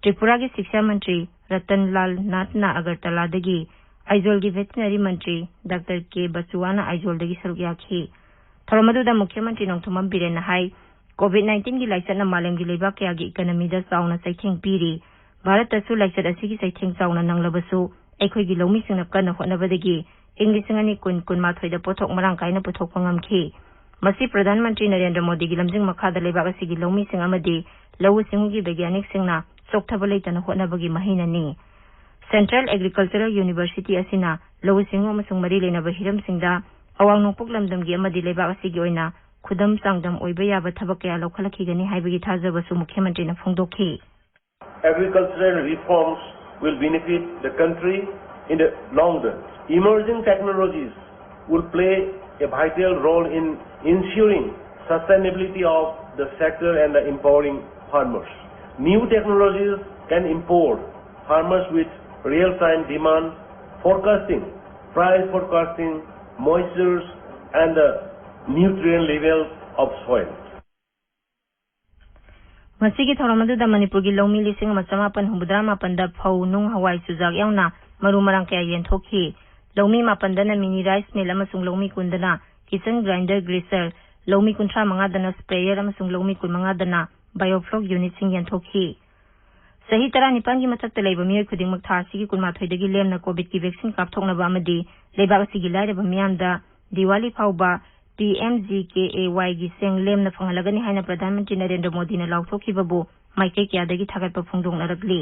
ꯇ꯭ꯔꯤꯄꯨꯔꯥꯒꯤ ꯁꯤꯛꯁꯥ ꯃꯟꯇ꯭ꯔꯤ ꯔꯇꯟ ꯂꯥꯜ ꯅꯥꯊꯅ ꯑꯒꯔꯇꯂꯥꯗꯒꯤ, ꯑꯥꯏꯖꯣꯜꯒꯤ ꯚꯦꯇꯤꯅꯔꯤ ꯃꯟꯇ꯭ꯔꯤ ꯗꯥꯛꯇꯔ ꯀꯦ ꯕꯆꯨꯋꯥꯅ ꯑꯥꯏꯖꯣꯜꯗꯒꯤ ꯁꯔꯨꯛ ꯌꯥꯈꯤ꯫ ꯊꯧꯔꯝ ꯑꯗꯨꯗ ꯃꯨꯈ꯭ꯌ ꯃꯟꯇ꯭ꯔꯤ ꯅꯣꯡꯊꯣꯝꯕꯝ ꯕꯤꯔꯦꯟꯅ ꯍꯥꯏ, ꯀꯣꯚꯤꯗ ꯅꯥꯏꯟꯇꯤꯟꯒꯤ ꯂꯥꯏꯆꯠꯅ ꯃꯥꯂꯦꯝꯒꯤ ꯂꯩꯕꯥꯛ ꯀꯌꯥꯒꯤ ꯏꯀꯅꯃꯤꯗ ꯆꯥꯎꯅ ꯆꯩꯊꯦꯡ ꯄꯤꯔꯤ꯫ ꯚꯥꯔꯠꯇꯁꯨ ꯂꯥꯏꯆꯠ ꯑꯁꯤꯒꯤ ꯆꯩꯊꯦꯡ ꯆꯥꯎꯅ ꯅꯪꯂꯕꯁꯨ, ꯑꯩꯈꯣꯏꯒꯤ ꯂꯧꯃꯤꯁꯤꯡꯅ ꯀꯟꯅ ꯍꯣꯠꯅꯕꯗꯒꯤ ꯏꯪ ꯂꯤꯁꯤꯡ ꯑꯅꯤ ꯀꯨꯟ ꯀꯨꯟꯃꯥꯊꯣꯏꯗ ꯄꯣꯠꯊꯣꯛ ꯃꯔꯥꯡ ꯀꯥꯏꯅ ꯄꯨꯊꯣꯛꯄ ꯉꯝꯈꯤ꯫ ꯃꯁꯤ ꯄ꯭ꯔꯙꯥꯟ ꯃꯟꯇ꯭ꯔꯤ ꯅꯔꯦꯟꯗ꯭ꯔ ꯃꯣꯗꯤꯒꯤ ꯂꯝꯖꯤꯡ ꯃꯈꯥꯗ ꯂꯩꯕꯥꯛ ꯑꯁꯤꯒꯤ ꯂꯧꯃꯤꯁꯤꯡ ꯑꯃꯗꯤ ꯂꯧꯎ ꯁꯤꯡꯎꯒꯤ ꯕꯩꯒ꯭ꯌꯥꯅꯤꯛꯁꯤꯡꯅ ꯆꯣꯛꯊꯕ ꯂꯩꯇꯅ ꯍꯣꯠꯅꯕꯒꯤ ꯃꯍꯩꯅꯅꯤ꯫ ꯁꯦꯟꯇ꯭ꯔꯦꯜ ꯑꯦꯒ꯭ꯔꯤꯀꯜꯆꯔꯦꯜ ꯌꯨꯅꯤꯚꯔꯁꯤꯇꯤ ꯑꯁꯤꯅ ꯂꯧꯎ ꯁꯤꯡꯎ ꯑꯃꯁꯨꯡ ꯃꯔꯤ ꯂꯩꯅꯕ ꯍꯤꯔꯝꯁꯤꯡꯗ ꯑꯋꯥꯡ ꯅꯣꯡꯄꯣꯛ ꯂꯝꯗꯝꯒꯤ ꯑꯃꯗꯤ ꯂꯩꯕꯥꯛ ꯑꯁꯤꯒꯤ ꯑꯣꯏꯅ ꯈꯨꯗꯝ ꯆꯥꯡꯗꯝ ꯑꯣꯏꯕ ꯌꯥꯕ ꯊꯕꯛ ꯀꯌꯥ ꯂꯧꯈꯠꯂꯛꯈꯤꯒꯅꯤ ꯍꯥꯏꯕꯒꯤ ꯊꯥꯖꯕꯁꯨ ꯃꯨꯈ꯭ꯌ ꯃꯟꯇ꯭ꯔꯤꯅ ꯐꯣꯡꯗꯣꯛꯈꯤ꯫ Agricultural reforms will benefit the country in the long run. Emerging technologies will play a vital role in ensuring sustainability of the sector and the empowering farmers. New technologies can empower farmers with real-time demand forecasting, price forecasting, moistures, and the nutrient levels of soil. ꯃꯁꯤꯒꯤ ꯊꯧꯔꯝ ꯑꯗꯨꯗ ꯃꯅꯤꯄꯨꯔꯒꯤ ꯂꯧꯃꯤ ꯂꯤꯁꯤꯡ ꯑꯃ ꯆꯃꯥꯄꯟ ꯍꯨꯝꯐꯨꯇꯔꯥ ꯃꯥꯄꯟꯗ ꯐꯧ, ꯅꯨꯡ, ꯍꯋꯥꯏ, ꯆꯨꯖꯥꯛ ꯌꯥꯎꯅ ꯃꯔꯨ ꯃꯔꯥꯡ ꯀꯌꯥ ꯌꯦꯟꯊꯣꯛꯈꯤ꯫ ꯂꯧꯃꯤ ꯃꯥꯄꯟꯗꯅ ꯃꯤꯅꯤ ꯔꯥꯏꯁ ꯃꯤꯜ ꯑꯃꯁꯨꯡ ꯂꯧꯃꯤ ꯀꯨꯟꯗꯅ ꯀꯤꯆꯟ ꯒ꯭ꯔꯥꯏꯟꯗꯔ ꯒ꯭ꯔꯤꯁꯔ, ꯂꯧꯃꯤ ꯀꯨꯟꯊ꯭ꯔꯥ ꯃꯉꯥꯗꯅ ꯁ꯭ꯄ꯭ꯔꯦꯌꯔ ꯑꯃꯁꯨꯡ ꯂꯧꯃꯤ ꯀꯨꯟꯃꯉꯥꯗꯅ ꯕꯥꯏꯑꯣꯐ꯭ꯂꯣꯛ ꯌꯨꯅꯤꯠꯁꯤꯡ ꯌꯦꯟꯊꯣꯛꯈꯤ꯫ ꯆꯍꯤ ꯇꯔꯥꯅꯤꯄꯥꯟꯒꯤ ꯃꯊꯛꯇ ꯂꯩꯕ ꯃꯤꯑꯣꯏ ꯈꯨꯗꯤꯡꯃꯛ ꯊꯥ ꯑꯁꯤꯒꯤ ꯀꯨꯟꯃꯥꯊꯣꯏꯗꯒꯤ ꯂꯦꯝꯅ ꯀꯣꯚꯤꯗꯀꯤ ꯚꯦꯛꯁꯤꯟ ꯀꯥꯞꯊꯣꯛꯅꯕ ꯑꯃꯗꯤ ꯂꯩꯕꯥꯛ ꯑꯁꯤꯒꯤ ꯂꯥꯏꯔꯕ ꯃꯤꯌꯥꯝꯗ ꯗꯤꯋꯥꯂꯤ ꯐꯥꯎꯕ P M G K A ꯋꯥꯏꯒꯤ ꯁꯦꯡ ꯂꯦꯝꯅ ꯐꯪꯍꯜꯂꯒꯅꯤ ꯍꯥꯏꯅ ꯄ꯭ꯔꯙꯥꯟ ꯃꯟꯇ꯭ꯔꯤ ꯅꯔꯦꯟꯗ꯭ꯔ ꯃꯣꯗꯤꯅ ꯂꯥꯎꯊꯣꯛꯈꯤꯕꯕꯨ ꯃꯥꯏꯀꯩ ꯀꯌꯥꯗꯒꯤ ꯊꯥꯒꯠꯄ ꯐꯣꯡꯗꯣꯛꯅꯔꯛꯂꯤ꯫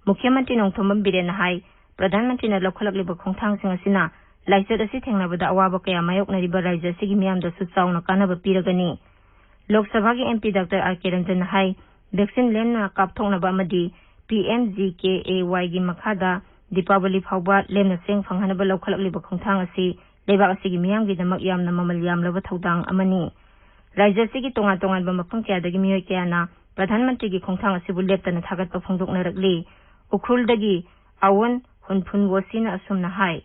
ꯃꯨꯈ꯭ꯌ ꯃꯟꯇ꯭ꯔꯤ ꯅꯣꯡꯊꯣꯝꯕꯝ ꯕꯤꯔꯦꯟꯅ ꯍꯥꯏ, ꯄ꯭ꯔꯙꯥꯟ ꯃꯟꯇ꯭ꯔꯤꯅ ꯂꯧꯈꯠꯂꯛꯂꯤꯕ ꯈꯣꯡꯊꯥꯡꯁꯤꯡ ꯑꯁꯤꯅ ꯂꯥꯏꯆꯠ ꯑꯁꯤ ꯊꯦꯡꯅꯕꯗ ꯑꯋꯥꯕ ꯀꯌꯥ ꯃꯥꯌꯣꯛꯅꯔꯤꯕ ꯔꯥꯖ꯭ꯌ ꯑꯁꯤꯒꯤ ꯃꯤꯌꯥꯝꯗꯁꯨ ꯆꯥꯎꯅ ꯀꯥꯟꯅꯕ ꯄꯤꯔꯒꯅꯤ꯫ ꯂꯣꯛ ꯁꯚꯥꯒꯤ ꯑꯦꯝ ꯄꯤ ꯗꯥꯛꯇꯔ ꯑꯥꯔ ꯀꯦ ꯔꯟꯖꯟꯅ ꯍꯥꯏ, ꯚꯦꯛꯁꯤꯟ ꯂꯦꯝꯅ ꯀꯥꯞꯊꯣꯛꯅꯕ ꯑꯃꯗꯤ P M G K A ꯋꯥꯏꯒꯤ ꯃꯈꯥꯗ ꯗꯤꯄꯥꯋꯂꯤ ꯐꯥꯎꯕ ꯂꯦꯝꯅ ꯆꯦꯡ ꯐꯪꯍꯟꯅꯕ ꯂꯧꯈꯠꯂꯛꯂꯤꯕ ꯈꯣꯡꯊꯥꯡ ꯑꯁꯤ ꯂꯩꯕꯥꯛ ꯑꯁꯤꯒꯤ ꯃꯤꯌꯥꯝꯒꯤꯗꯃꯛ ꯌꯥꯝꯅ ꯃꯃꯜ ꯌꯥꯝꯂꯕ ꯊꯧꯗꯥꯡ ꯑꯃꯅꯤ꯫ ꯔꯥꯖ꯭ꯌ ꯑꯁꯤꯒꯤ ꯇꯣꯉꯥꯟ ꯇꯣꯉꯥꯟꯕ ꯃꯐꯝ ꯀꯌꯥꯗꯒꯤ ꯃꯤꯑꯣꯏ ꯀꯌꯥꯅ ꯄ꯭ꯔꯙꯥꯟ ꯃꯟꯇ꯭ꯔꯤꯒꯤ ꯈꯣꯡꯊꯥꯡ ꯑꯁꯤꯕꯨ ꯂꯦꯞꯇꯅ ꯊꯥꯒꯠꯄ ꯐꯣꯡꯗꯣꯛꯅꯔꯛꯂꯤ꯫ ꯎꯈ꯭ꯔꯨꯜꯗꯒꯤ ꯑꯋꯟ ꯍꯨꯟꯐꯨꯟꯋꯣꯁꯤꯅ ꯑꯁꯨꯝꯅ ꯍꯥꯏ꯫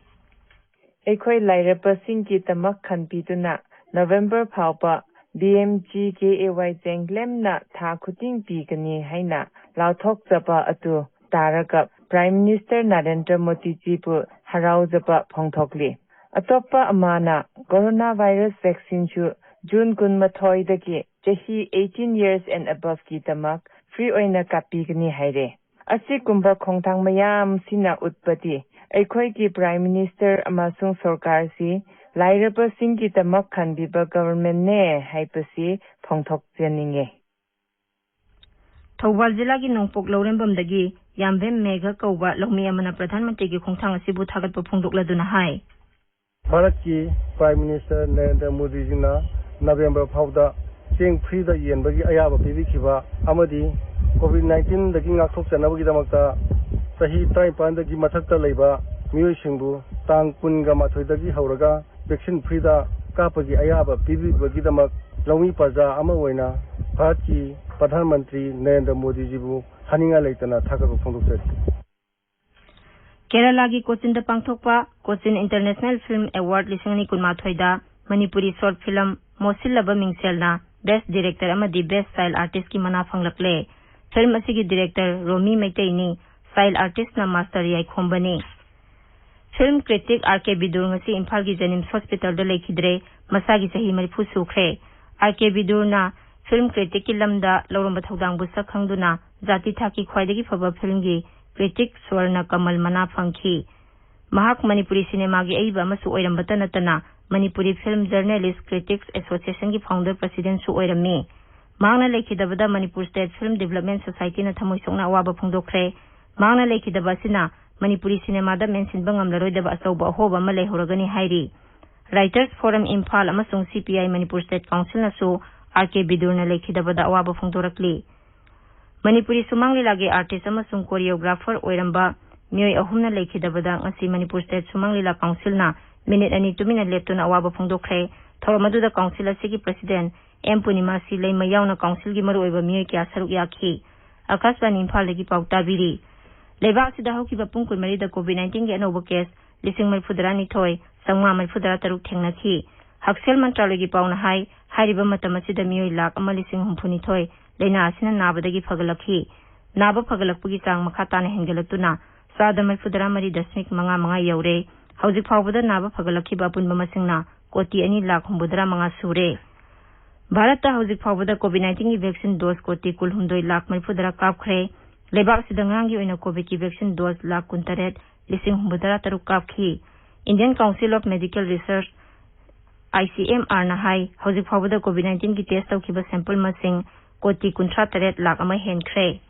ꯑꯩꯈꯣꯏ ꯂꯥꯏꯔꯕꯁꯤꯡꯒꯤꯗꯃꯛ ꯈꯟꯕꯤꯗꯨꯅ ꯅꯕꯦꯝꯕꯔ ꯐꯥꯎꯕ B M G K A ꯋꯥꯏ ꯆꯦꯡ ꯂꯦꯝꯅ ꯊꯥ ꯈꯨꯗꯤꯡ ꯄꯤꯒꯅꯤ ꯍꯥꯏꯅ ꯂꯥꯎꯊꯣꯛꯆꯕ ꯑꯗꯨ ꯇꯥꯔꯒ ꯄ꯭ꯔꯥꯏꯝ ꯃꯤꯅꯤꯁꯇꯔ ꯅꯔꯦꯟꯗ꯭ꯔ ꯃꯣꯗꯤꯖꯤꯕꯨ ꯍꯔꯥꯎꯖꯕ ꯐꯣꯡꯗꯣꯛꯂꯤ꯫ ꯑꯇꯣꯞꯄ ꯑꯃꯅ ꯀꯣꯔꯣꯅꯥ ꯚꯥꯏꯔꯁ ꯚꯦꯛꯁꯤꯟꯁꯨ ꯖꯨꯟ ꯀꯨꯟꯃꯥꯊꯣꯏꯗꯒꯤ ꯆꯍꯤ eighteen years and aboveꯀꯤꯗꯃꯛ free ꯑꯣꯏꯅ ꯀꯥꯞꯄꯤꯒꯅꯤ ꯍꯥꯏꯔꯦ꯫ ꯑꯁꯤꯒꯨꯝꯕ ꯈꯣꯡꯊꯥꯡ ꯃꯌꯥꯝꯁꯤꯅ ꯎꯠꯄꯗꯤ ꯑꯩꯈꯣꯏꯒꯤ ꯄ꯭ꯔꯥꯏꯝ ꯃꯤꯅꯤꯁꯇꯔ ꯑꯃꯁꯨꯡ ꯁꯔꯀꯥꯔꯁꯤ ꯂꯥꯏꯔꯕꯁꯤꯡꯒꯤꯗꯃꯛ ꯈꯟꯕꯤꯕ ꯒꯚꯔꯟꯃꯦꯟꯅꯦ ꯍꯥꯏꯕꯁꯤ ꯐꯣꯡꯗꯣꯛꯆꯅꯤꯡꯉꯦ꯫ ꯊꯧꯕꯥꯜ ꯖꯤꯂꯥꯒꯤ ꯅꯣꯡꯄꯣꯛ ꯂꯧꯔꯦꯝꯕꯝꯗꯒꯤ ꯌꯥꯝꯕꯦꯝ ꯃꯦꯘ ꯀꯧꯕ ꯂꯧꯃꯤ ꯑꯃꯅ ꯄ꯭ꯔꯙꯥꯟ ꯃꯟꯇ꯭ꯔꯤꯒꯤ ꯈꯣꯡꯊꯥꯡ ꯑꯁꯤꯕꯨ ꯊꯥꯒꯠꯄ ꯐꯣꯡꯗꯣꯛꯂꯗꯨꯅ ꯍꯥꯏ꯫ ꯚꯥꯔꯠꯀꯤ ꯄ꯭ꯔꯥꯏꯝ ꯃꯤꯅꯤꯁꯇꯔ ꯅꯔꯦꯟꯗ꯭ꯔ ꯃꯣꯗꯤꯖꯤꯅ ꯅꯕꯦꯝꯕꯔ ꯐꯥꯎꯗ ꯆꯦꯡ ꯐ꯭ꯔꯤꯗ ꯌꯦꯟꯕꯒꯤ ꯑꯌꯥꯕ ꯄꯤꯕꯤꯈꯤꯕ ꯑꯃꯗꯤ ꯀꯣꯚꯤꯗ ꯅꯥꯏꯟꯇꯤꯟꯗꯒꯤ ꯉꯥꯛꯊꯣꯛꯆꯅꯕꯒꯤꯗꯃꯛꯇ ꯆꯍꯤ ꯇꯔꯥꯅꯤꯄꯥꯟꯗꯒꯤ ꯃꯊꯛꯇ ꯂꯩꯕ ꯃꯤꯑꯣꯏꯁꯤꯡꯕꯨ ꯇꯥꯡ ꯀꯨꯟꯒ ꯃꯥꯊꯣꯏꯗꯒꯤ ꯍꯧꯔꯒ ꯚꯦꯛꯁꯤꯟ ꯐ꯭ꯔꯤꯗ ꯀꯥꯞꯄꯒꯤ ꯑꯌꯥꯕ ꯄꯤꯕꯤꯕꯒꯤꯗꯃꯛ ꯂꯧꯃꯤ ꯄ꯭ꯔꯖꯥ ꯑꯃ ꯑꯣꯏꯅ ꯚꯥꯔꯠꯀꯤ ꯄ꯭ꯔꯙꯥꯟ ꯃꯟꯇ꯭ꯔꯤ ꯅꯔꯦꯟꯗ꯭ꯔ ꯃꯣꯗꯤꯖꯤꯕꯨ ꯍꯥꯏꯅꯤꯡꯉꯥꯏ ꯂꯩꯇꯅ ꯊꯥꯒꯠꯄ ꯐꯣꯡꯗꯣꯛꯆꯔꯤ꯫ ꯀꯦꯔꯂꯥꯒꯤ ꯀꯣꯆꯤꯟꯗ ꯄꯥꯡꯊꯣꯛꯄ ꯀꯣꯆꯤꯟ ꯏꯟꯇꯔꯅꯦꯁꯅꯦꯜ ꯐꯤꯜꯝ ꯑꯦꯋꯥꯔꯗ ꯂꯤꯁꯤꯡ ꯑꯅꯤ ꯀꯨꯟꯃꯥꯊꯣꯏꯗ ꯃꯅꯤꯄꯨꯔꯤ ꯁꯣꯔꯠ ꯐꯤꯂꯝ ꯃꯣꯠꯁꯤꯜꯂꯕ ꯃꯤꯡꯁꯦꯜꯅ ꯕꯦꯁ ꯗꯤꯔꯦꯛꯇꯔ ꯑꯃꯗꯤ ꯕꯦꯁ ꯆꯥꯏꯜ ꯑꯥꯔꯇꯤꯁꯀꯤ ꯃꯅꯥ ꯐꯪꯂꯛꯂꯦ꯫ ꯐꯤꯜꯝ ꯑꯁꯤꯒꯤ ꯗꯤꯔꯦꯛꯇꯔ ꯔꯣꯃꯤ ꯃꯩꯇꯩꯅꯤ, ꯆꯥꯏꯜ ꯑꯥꯔꯇꯤꯁꯅ ꯃꯥꯁꯇꯔ ꯌꯥꯏꯈꯣꯝꯕꯅꯤ꯫ Film critic R K Bidur ꯉꯁꯤ ꯏꯝꯐꯥꯜꯒꯤ ꯖꯦꯅꯤꯝꯁ ꯍꯣꯁꯄꯤꯇꯥꯜꯗ ꯂꯩꯈꯤꯗ꯭ꯔꯦ꯫ ꯃꯁꯥꯒꯤ ꯆꯍꯤ ꯃꯔꯤꯐꯨ ꯁꯨꯈ꯭ꯔꯦ꯫ ꯑꯥꯔ ꯀꯦ ꯕꯤꯗꯨꯔꯅ ꯐꯤꯜꯝ ꯀ꯭ꯔꯤꯇꯤꯛꯀꯤ ꯂꯝꯗ ꯂꯧꯔꯝꯕ ꯊꯧꯗꯥꯡꯕꯨ ꯁꯛ ꯈꯪꯗꯨꯅ ꯖꯥꯇꯤ ꯊꯥꯛꯀꯤ ꯈ꯭ꯋꯥꯏꯗꯒꯤ ꯐꯕ ꯐꯤꯜꯝꯒꯤ ꯀ꯭ꯔꯤꯇꯤꯛ ꯁ꯭ꯋꯔꯅ ꯀꯃꯜ ꯃꯅꯥ ꯐꯪꯈꯤ꯫ ꯃꯍꯥꯛ ꯃꯅꯤꯄꯨꯔꯤ ꯁꯤꯅꯦꯃꯥꯒꯤ ꯑꯏꯕ ꯑꯃꯁꯨ ꯑꯣꯏꯔꯝꯕꯇ ꯅꯠꯇꯅ ꯃꯅꯤꯄꯨꯔꯤ ꯐꯤꯜꯝ ꯖꯔꯅꯦꯂꯤꯁ ꯀ꯭ꯔꯤꯇꯤꯛꯁ ꯑꯦꯁꯣꯁꯤꯌꯦꯁꯟꯒꯤ ꯐꯥꯎꯟꯗꯔ ꯄ꯭ꯔꯁꯤꯗꯦꯟꯠꯁꯨ ꯑꯣꯏꯔꯝꯃꯤ꯫ ꯃꯍꯥꯛꯅ ꯂꯩꯈꯤꯗꯕꯗ ꯃꯅꯤꯄꯨꯔ ꯁ꯭ꯇꯦꯠ ꯐꯤꯜꯝ ꯗꯤꯕꯦꯂꯞꯃꯦꯟ ꯁꯣꯁꯥꯏꯇꯤꯅ ꯊꯃꯣꯏ ꯁꯣꯛꯅ ꯑꯋꯥꯕ ꯐꯣꯡꯗꯣꯛꯈ꯭ꯔꯦ꯫ ꯃꯍꯥꯛꯅ ꯂꯩꯈꯤꯗꯕ ꯑꯁꯤꯅ ꯃꯅꯤꯄꯨꯔꯤ ꯁꯤꯅꯦꯃꯥꯗ ꯃꯦꯟꯁꯤꯟꯕ ꯉꯝꯂꯔꯣꯏꯗꯕ ꯑꯆꯧꯕ ꯑꯍꯣꯕ ꯑꯃ ꯂꯩꯍꯧꯔꯒꯅꯤ ꯍꯥꯏꯔꯤ꯫ ꯔꯥꯏꯇꯔꯁ ꯐꯣꯔꯝ ꯏꯝꯐꯥꯜ ꯑꯃꯁꯨꯡ C P I Manipur state ꯀꯥꯎꯟꯁꯤꯜꯅꯁꯨ ꯑꯥꯔ ꯀꯦ ꯕꯤꯗꯨꯔꯅ ꯂꯩꯈꯤꯗꯕꯗ ꯑꯋꯥꯕ ꯐꯣꯡꯗꯣꯔꯛꯂꯤ꯫ ꯃꯅꯤꯄꯨꯔꯤ ꯁꯨꯃꯥꯡ ꯂꯤꯂꯥꯒꯤ ꯑꯥꯔꯇꯤꯁ ꯑꯃꯁꯨꯡ ꯀꯣꯔꯤꯌꯣꯒ꯭ꯔꯥꯐꯔ ꯑꯣꯏꯔꯝꯕ ꯃꯤꯑꯣꯏ ꯑꯍꯨꯝꯅ ꯂꯩꯈꯤꯗꯕꯗ ꯉꯁꯤ ꯃꯅꯤꯄꯨꯔ ꯁ꯭ꯇꯦꯠ ꯁꯨꯃꯥꯡ ꯂꯤꯂꯥ ꯀꯥꯎꯟꯁꯤꯜꯅ ꯃꯤꯅꯤꯠ ꯑꯅꯤ ꯇꯨꯃꯤꯟꯅ ꯂꯦꯞꯇꯨꯅ ꯑꯋꯥꯕ ꯐꯣꯡꯗꯣꯛꯈ꯭ꯔꯦ꯫ ꯊꯧꯔꯝ ꯑꯗꯨꯗ ꯀꯥꯎꯟꯁꯤꯜ ꯑꯁꯤꯒꯤ ꯄ꯭ꯔꯁꯤꯗꯦꯟꯠ ꯑꯦꯝ ꯄꯨꯔꯅꯤꯃꯥ ꯁꯤ ꯂꯩꯃ ꯌꯥꯎꯅ ꯀꯥꯎꯟꯁꯤꯜꯒꯤ ꯃꯔꯨꯑꯣꯏꯕ ꯃꯤꯑꯣꯏ ꯀꯌꯥ ꯁꯔꯨꯛ ꯌꯥꯈꯤ꯫ ꯑꯀꯥꯁꯕꯥꯅꯤ ꯏꯝꯐꯥꯜꯗꯒꯤ ꯄꯥꯎ ꯇꯥꯕꯤꯔꯤ꯫ ꯂꯩꯕꯥꯛ ꯑꯁꯤꯗ ꯍꯧꯈꯤꯕ ꯄꯨꯡ ꯀꯨꯟꯃꯔꯤꯗ ꯀꯣꯚꯤꯗ ꯅꯥꯏꯟꯇꯤꯟꯒꯤ ꯑꯅꯧꯕ ꯀꯦꯁ ꯂꯤꯁꯤꯡ ꯃꯔꯤꯐꯨ ꯇꯔꯥꯅꯤꯊꯣꯏ ꯆꯥꯝꯃꯉꯥ ꯃꯔꯤꯐꯨ ꯇꯔꯥ ꯇꯔꯨꯛ ꯊꯦꯡꯅꯈꯤ꯫ ꯍꯛꯁꯦꯜ ꯃꯟꯇ꯭ꯔꯥꯂꯌꯒꯤ ꯄꯥꯎꯅ ꯍꯥꯏ, ꯍꯥꯏꯔꯤꯕ ꯃꯇꯝ ꯑꯁꯤꯗ ꯃꯤꯑꯣꯏ ꯂꯥꯈ ꯑꯃ ꯂꯤꯁꯤꯡ ꯍꯨꯝꯐꯨꯅꯤꯊꯣꯏ ꯂꯥꯏꯅꯥ ꯑꯁꯤꯅ ꯅꯥꯕꯗꯒꯤ ꯐꯒꯠꯂꯛꯈꯤ꯫ ꯅꯥꯕ ꯐꯒꯠꯂꯛꯄꯒꯤ ꯆꯥꯡ ꯃꯈꯥ ꯇꯥꯅ ꯍꯦꯟꯒꯠꯂꯛꯇꯨꯅ ꯆꯥꯗ ꯃꯔꯤꯐꯨ ꯇꯔꯥ ꯃꯔꯤ ꯗꯁꯃꯤꯛ ꯃꯉꯥ ꯃꯉꯥ ꯌꯧꯔꯦ꯫ ꯍꯧꯖꯤꯛ ꯐꯥꯎꯕꯗ ꯅꯥꯕ ꯐꯒꯠꯂꯛꯈꯤꯕ ꯑꯄꯨꯟꯕ ꯃꯁꯤꯡꯅ ꯀꯣꯇꯤ ꯑꯅꯤ ꯂꯥꯈ ꯍꯨꯝꯐꯨꯇꯔꯥ ꯃꯉꯥ ꯁꯨꯔꯦ꯫ ꯚꯥꯔꯠꯇ ꯍꯧꯖꯤꯛ ꯐꯥꯎꯕꯗ ꯀꯣꯚꯤꯗ ꯅꯥꯏꯟꯇꯤꯟꯒꯤ ꯚꯦꯛꯁꯤꯟ ꯗꯣꯁ ꯀꯣꯇꯤ ꯀꯨꯜꯍꯨꯝꯗꯣꯏ ꯂꯥꯈ ꯃꯔꯤꯐꯨꯇꯔꯥ ꯀꯥꯞꯈ꯭ꯔꯦ꯫ ꯂꯩꯕꯥꯛ ꯑꯁꯤꯗ ꯉꯔꯥꯡꯒꯤ ꯑꯣꯏꯅ ꯀꯣꯚꯤꯗꯀꯤ ꯚꯦꯛꯁꯤꯟ ꯗꯣꯁ ꯂꯥꯈ ꯀꯨꯟꯇꯔꯦꯠ ꯂꯤꯁꯤꯡ ꯍꯨꯝꯐꯨꯇꯔꯥ ꯇꯔꯨꯛ ꯀꯥꯞꯈꯤ꯫ Indian Council of Medical Research, I C M R ꯅ ꯍꯥꯏ, ꯍꯧꯖꯤꯛ ꯐꯥꯎꯕꯗ ꯀꯣꯚꯤꯗ ꯅꯥꯏꯟꯇꯤꯟꯒꯤ ꯇꯦꯁ ꯇꯧꯈꯤꯕ ꯁꯦꯝꯄꯜ ꯃꯁꯤꯡ ꯀꯣꯇꯤ ꯀꯨꯟꯊ꯭ꯔꯥ ꯇꯔꯦꯠ ꯂꯥꯈ ꯑꯃ ꯍꯦꯟꯈ꯭ꯔꯦ꯫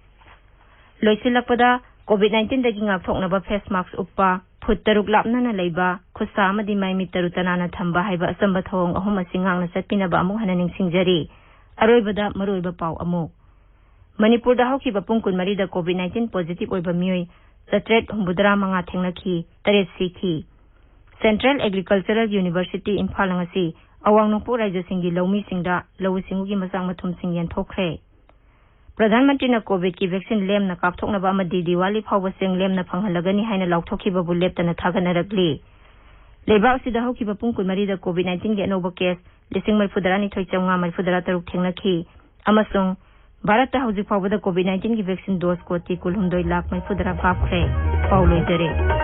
ꯂꯣꯏꯁꯤꯜꯂꯛꯄꯗ, ꯀꯣꯚꯤꯗ ꯅꯥꯏꯟꯇꯤꯟꯗꯒꯤ ꯉꯥꯛꯊꯣꯛꯅꯕ ꯐꯦꯁ ꯃꯥꯛꯁ ꯎꯞꯄ, ꯐꯨꯠ ꯇꯔꯨꯛ ꯂꯥꯞꯅꯅ ꯂꯩꯕ, ꯈꯨꯠꯁꯥ ꯑꯃꯗꯤ ꯃꯥꯏ ꯃꯤꯠ ꯇꯔꯨ ꯇꯅꯥꯟꯅ ꯊꯝꯕ ꯍꯥꯏꯕ ꯑꯆꯝꯕ ꯊꯧꯑꯣꯡ ꯑꯍꯨꯝ ꯑꯁꯤ ꯉꯥꯛꯅ ꯆꯠꯄꯤꯅꯕ ꯑꯃꯨꯛ ꯍꯟꯅ ꯅꯤꯡꯁꯤꯡꯖꯔꯤ꯫ ꯑꯔꯣꯏꯕꯗ ꯃꯔꯨꯑꯣꯏꯕ ꯄꯥꯎ ꯑꯃꯨꯛ꯫ ꯃꯅꯤꯄꯨꯔꯗ ꯍꯧꯈꯤꯕ ꯄꯨꯡ ꯀꯨꯟꯃꯔꯤꯗ ꯀꯣꯚꯤꯗ ꯅꯥꯏꯟꯇꯤꯟ ꯄꯣꯖꯤꯇꯤꯚ ꯑꯣꯏꯕ ꯃꯤꯑꯣꯏ ꯆꯥꯇ꯭ꯔꯦꯠ ꯍꯨꯝꯐꯨꯇꯔꯥ ꯃꯉꯥ ꯊꯦꯡꯅꯈꯤ, ꯇꯔꯦꯠ ꯁꯤꯈꯤ꯫ Central Agricultural University ꯏꯝꯐꯥꯜꯅ ꯉꯁꯤ ꯑꯋꯥꯡ ꯅꯣꯡꯄꯣꯛ ꯔꯥꯏꯖ꯭ꯌꯁꯤꯡꯒꯤ ꯂꯧꯃꯤꯁꯤꯡꯗ ꯂꯧꯎ ꯁꯤꯡꯎꯒꯤ ꯃꯆꯥꯛ ꯃꯊꯨꯝꯁꯤꯡ ꯌꯦꯟꯊꯣꯛꯈ꯭ꯔꯦ꯫ ꯄ꯭ꯔꯙꯥꯟ ꯃꯟꯇ꯭ꯔꯤꯅ ꯀꯣꯚꯤꯗꯀꯤ ꯚꯦꯛꯁꯤꯟ ꯂꯦꯝꯅ ꯀꯥꯞꯊꯣꯛꯅꯕ ꯑꯃꯗꯤ ꯗꯤꯋꯥꯂꯤ ꯐꯥꯎꯕ ꯆꯦꯡ ꯂꯦꯝꯅ ꯐꯪꯍꯜꯂꯒꯅꯤ ꯍꯥꯏꯅ ꯂꯥꯎꯊꯣꯛꯈꯤꯕꯕꯨ ꯂꯦꯞꯇꯅ ꯊꯥꯒꯠꯅꯔꯛꯂꯤ꯫ ꯂꯩꯕꯥꯛ ꯑꯁꯤꯗ ꯍꯧꯈꯤꯕ ꯄꯨꯡ ꯀꯨꯟꯃꯔꯤꯗ ꯀꯣꯚꯤꯗ ꯅꯥꯏꯟꯇꯤꯟꯒꯤ ꯑꯅꯧꯕ ꯀꯦꯁ ꯂꯤꯁꯤꯡ ꯃꯔꯤꯐꯨꯇꯔꯥꯅꯤꯊꯣꯏ ꯆꯥꯝꯃꯉꯥ ꯃꯔꯤꯐꯨꯇꯔꯥ ꯇꯔꯨꯛ ꯊꯦꯡꯅꯈꯤ ꯑꯃꯁꯨꯡ ꯚꯥꯔꯠꯇ ꯍꯧꯖꯤꯛ ꯐꯥꯎꯕꯗ ꯀꯣꯚꯤꯗ ꯅꯥꯏꯟꯇꯤꯟꯒꯤ ꯚꯦꯛꯁꯤꯟ ꯗꯣꯁ ꯀꯣꯇꯤ ꯀꯨꯜꯍꯨꯝꯗꯣꯏ ꯂꯥꯈ ꯃꯔꯤꯐꯨꯇꯔꯥ ꯀꯥꯞꯈ꯭ꯔꯦ꯫ ꯄꯥꯎ ꯂꯣꯏꯖꯔꯦ꯫